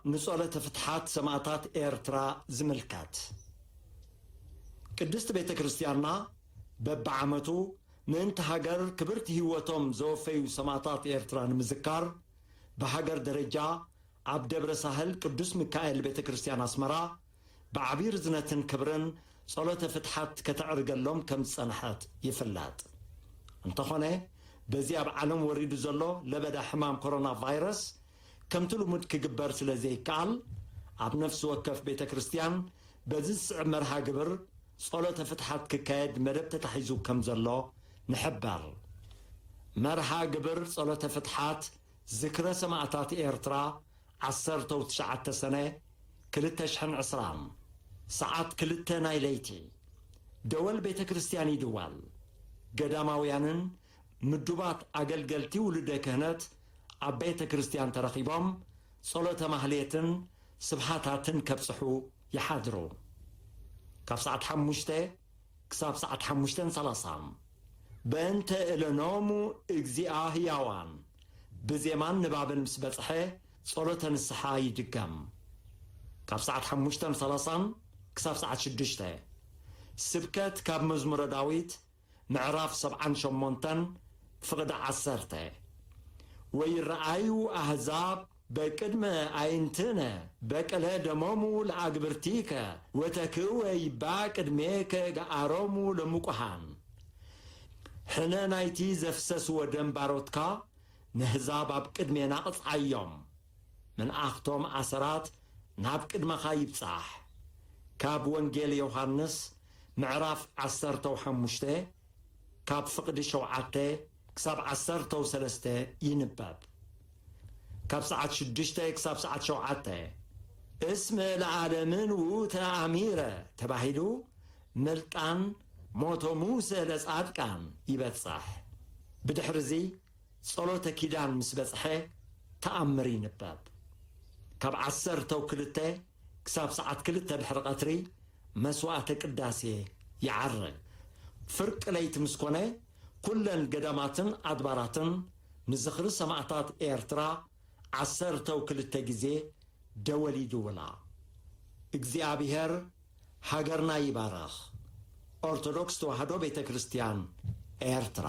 ንጸሎተ ፍትሓት ሰማእታት ኤርትራ ዝምልከት። ቅድስት ቤተ ክርስቲያንና በብዓመቱ ምእንቲ ሃገር ክብርቲ ህይወቶም ዘወፈዩ ሰማእታት ኤርትራ ንምዝካር፣ ብሃገር ደረጃ ኣብ ደብረ ሳህል ቅዱስ ሚካኤል ቤተ ክርስቲያን ኣስመራ ብዓቢ ርዝነትን ክብርን ጸሎተ ፍትሓት ከተዕርገሎም ከም ዝጸንሐት ይፍለጥ። እንተኾነ፣ በዚ ኣብ ዓለም ወሪዱ ዘሎ ለበዳ ሕማም ኮሮና ቫይረስ፣ ከምቲ ልሙድ ክግበር ስለ ዘይከኣል፣ ኣብ ነፍሲ ወከፍ ቤተ ክርስቲያን በዚ ዝስዕብ መርሃ ግብር ጸሎተ ፍትሓት ክካየድ መደብ ተታሒዙ ከም ዘሎ ንሕበር። መርሃ ግብር ጸሎተ ፍትሓት ዝክረ ሰማእታት ኤርትራ ዓሰርተው ትሽዓተ ሰነ ክልተ ሽሕን ዕስራን፣ ሰዓት ክልተ ናይ ለይቲ፣ ደወል ቤተ ክርስቲያን ይድወል። ገዳማውያንን ምዱባት ኣገልገልቲ ውሉደ ክህነት ኣብ ቤተ ክርስቲያን ተረኺቦም ጸሎተ ማህሌትን ስብሃታትን ከብጽሑ ይሓድሩ። ካብ ሰዓት ሓሙሽተ ክሳብ ሰዓት ሓሙሽተን ሰላሳን፣ በእንተ እለኖሙ እግዚኣብ ህያዋን ብዜማን ንባብን ምስ በጽሐ፣ ጸሎተ ንስሓ ይድገም። ካብ ሰዓት ሓሙሽተን ሰላሳን ክሳብ ሰዓት ሽዱሽተ፣ ስብከት ካብ መዝሙረ ዳዊት ምዕራፍ ሰብዓን ሸሞንተን ፍቕዲ ዓሰርተ። ወይረኣዩ ኣህዛብ በቅድመ ኣዕይንትነ፣ በቀለ ደሞሙ ለኣግብርቲከ፣ ወተክእወ ይባ ቅድሜከ ገኣሮሙ ለምቁሃን። ሕነ ናይቲ ዘፍሰስዎ ደም ባሮትካ ንህዛብ ኣብ ቅድሜና ቅጽዓዮም። ምንኣኽቶም ኣሰራት ናብ ቅድመኻ ይብጻሕ። ካብ ወንጌል ዮሃንስ ምዕራፍ ዓሰርተው ሓሙሽተ፣ ካብ ፍቕዲ ሸውዓተ ክሳብ ዓሰርተው ሰለስተ ይንበብ። ካብ ሰዓት ሽዱሽተ ክሳብ ሰዓት ሸውዓተ፣ እስመ ለዓለምን ውእተ ኣሚረ ተባሂሉ፣ ምልጣን ሞቶ ሙሴ ለጻድቃን ይበጽሕ። ብድሕርዚ ጸሎተ ኪዳን ምስ በጽሐ ተኣምር ይንበብ። ካብ ዓሰርተው ክልተ ክሳብ ሰዓት ክልተ ድሕሪ ቀትሪ መስዋዕተ ቅዳሴ ይዓርግ። ፍርቂ ለይቲ ምስ ኮነ፣ ኩለን ገዳማትን ኣድባራትን ንዝኽሪ ሰማእታት ኤርትራ ዓሰርተው ክልተ ግዜ ደወል ይድውላ። እግዚኣብሔር ሃገርና ይባርኽ። ኦርቶዶክስ ተዋህዶ ቤተ ክርስቲያን ኤርትራ።